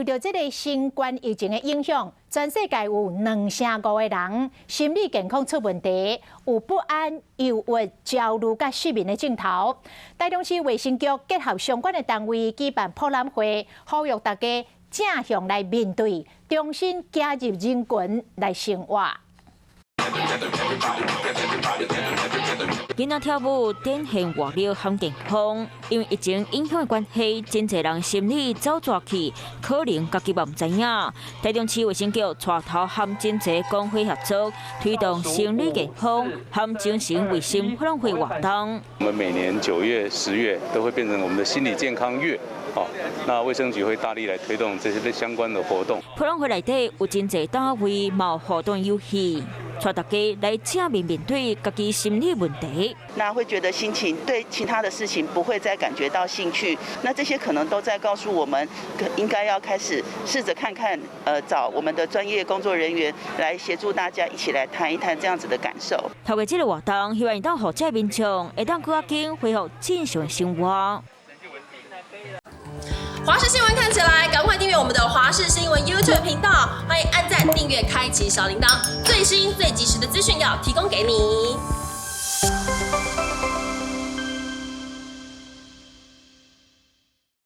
受著這个新冠疫情的影響，全世界有2成5的人心理健康出問題，有不安、憂鬱、焦慮佮失眠的症頭。台中市衛生局結合相關的單位舉辦博覽會，呼籲大家正向來面對，重新加入人群來生活。囡仔跳舞展現活力和健康，因為疫情影響的關係，真濟人心理走蛇去，可能家己嘛毋知影。台中市衛生局帶頭和真濟工會合作，推動心理健康和精神衛生博覽會活動。我們每年9月、10月都會變成我們的心理健康月，好，那衛生局會大力來推動這些相關的活動。博覽會內底有真濟單位嘛有互動遊戲，帶大家來正面面對家己心理問題。那會覺得心情對其他的事情不會再感覺到興趣，那這些可能都在告訴我們，應該要開始試着看看，找我們的專業工作人員來協助大家一起來談一談這樣子的感受。透過這个活動，希望會當予這民眾會當閣較緊恢復正常生活。華視新聞看起來，趕快訂閱我們的華視新聞 YouTube 頻道，歡迎按讚、訂閱、開啟小鈴鐺，最新最及時的資訊要提供給你。